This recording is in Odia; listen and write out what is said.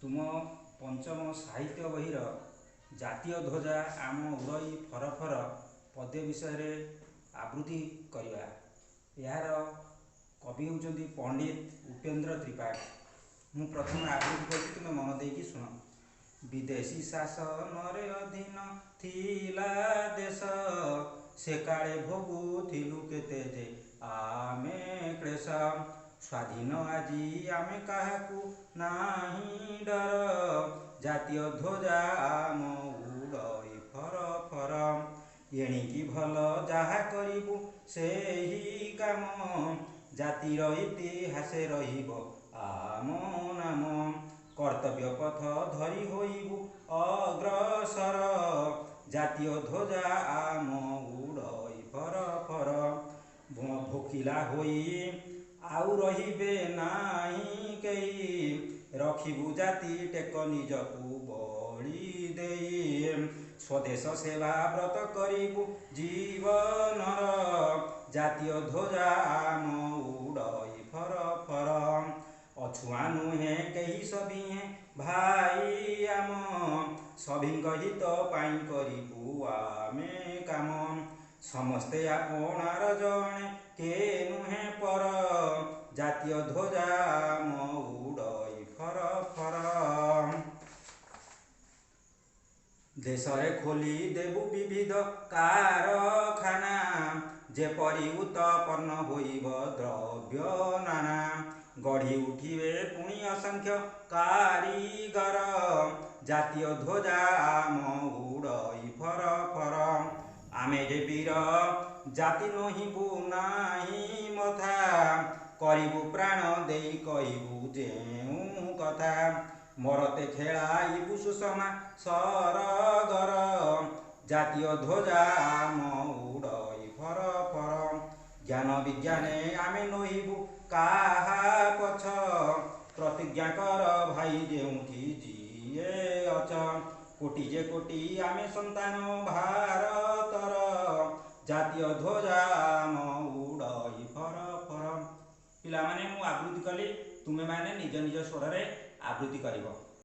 ତୁମ ପଞ୍ଚମ ସାହିତ୍ୟ ବହିର ଜାତୀୟ ଧ୍ୱଜା ଆମ ଉଡ଼ଇ ଫର ଫର ପଦ୍ୟ ବିଷୟରେ ଆବୃତ୍ତି କରିବା। ଏହାର କବି ହେଉଛନ୍ତି ପଣ୍ଡିତ ଉପେନ୍ଦ୍ର ତ୍ରିପାଠୀ। ମୁଁ ପ୍ରଥମେ ଆବୃତ୍ତି କରୁଛି, ତୁମେ ମନ ଦେଇକି ଶୁଣ। ବିଦେଶୀ ଶାସନରେ ଅଧୀନ ଥିଲା ଦେଶ, ସେ କାଳେ ଭୋଗୁଥିଲୁ କେତେ ଯେ ଆମେ କ୍ଳେଶ। ସ୍ୱାଧୀନ ଆଜି ଆମେ, କାହାକୁ ନାହିଁ ଡର, ଜାତୀୟ ଧ୍ୱଜା ଆମ ଉଡ଼ଇ ଫର ଫର। ଏଣିକି ଭଲ ଯାହା କରିବୁ ସେହି କାମ, ଜାତିର ଇତିହାସେ ରହିବ ଆମ ନାମ। କର୍ତ୍ତବ୍ୟ ପଥ ଧରି ହୋଇବୁ ଅଗ୍ରସର, ଜାତୀୟ ଧ୍ୱଜା ଆମ ଉଡ଼ଇ ଫର ଫର। ଭୋକିଲା ହୋଇ ଆଉ ରହିବେ ନାହିଁ କେହି, ରଖିବୁ ଜାତି ଟେକ ନିଜକୁ ବଳି ଦେଇ। ସ୍ୱଦେଶ ସେବା ବ୍ରତ କରିବୁ ଜୀବନର, ଜାତୀୟ ଧ୍ୱଜା ଆମ ଉଡ଼ଇ ଫର ଫର। ଅଛୁଆଁ ନୁହେଁ କେହି, ସଭିଏଁ ଭାଇ ଆମ, ସଭିଙ୍କ ହିତ ପାଇଁ କରିବୁ ଆମେ କାମ। ସମସ୍ତେ ଆପଣାର ଜଣେ କେ ନୁହେଁ ପର, ଜାତୀୟ ଧ୍ୱଜା ଆମ ଉଡ଼ଇ ଫର ଫର। ଦେଶରେ ଖୋଲି ଦେବୁ ବିବିଧ କାରଖାନା, ଯେପରି ଉତ୍ପନ୍ନ ହୋଇବ ଦ୍ରବ୍ୟ ନାନା। ଗଢ଼ି ଉଠିବେ ପୁଣି ଅସଂଖ୍ୟ କାରିଗର, ଜାତୀୟ ଧ୍ୱଜା ଆମ ଉଡ଼ଇ ଫର ଫର। ଆମେ ଯେ ବୀର ଜାତି ନୋହିବୁ ନାହିଁ ମଥା, କରିବୁ ପ୍ରାଣ ଦେଇ କହିବୁ ଯେଉଁ କଥା। ମରତେ ଖେଳାଇବୁ ସୁଷମା ସରଗର, ଜାତୀୟ ଧ୍ୱଜା ଆମ ଉଡ଼ଇ ଫର ଫର। ଜ୍ଞାନ ବିଜ୍ଞାନେ ଆମେ ନୋହିବୁ କାହା ପଛ, ପ୍ରତିଜ୍ଞା କର ଭାଇ ଯେଉଁଠି ଯିଏ ଅଛ। କୋଟି ଯେ କୋଟି ଆମେ ସନ୍ତାନ ଭାରତର, ଜାତୀୟ ଧ୍ୱଜା ଆମ ଉଡ଼ଇ ଫର ଫର। ପିଲାମାନେ, ମୁଁ ଆବୃତ୍ତି କଲି, ତୁମେମାନେ ନିଜ ନିଜ ସ୍ୱରରେ ଆବୃତ୍ତି କରିବ।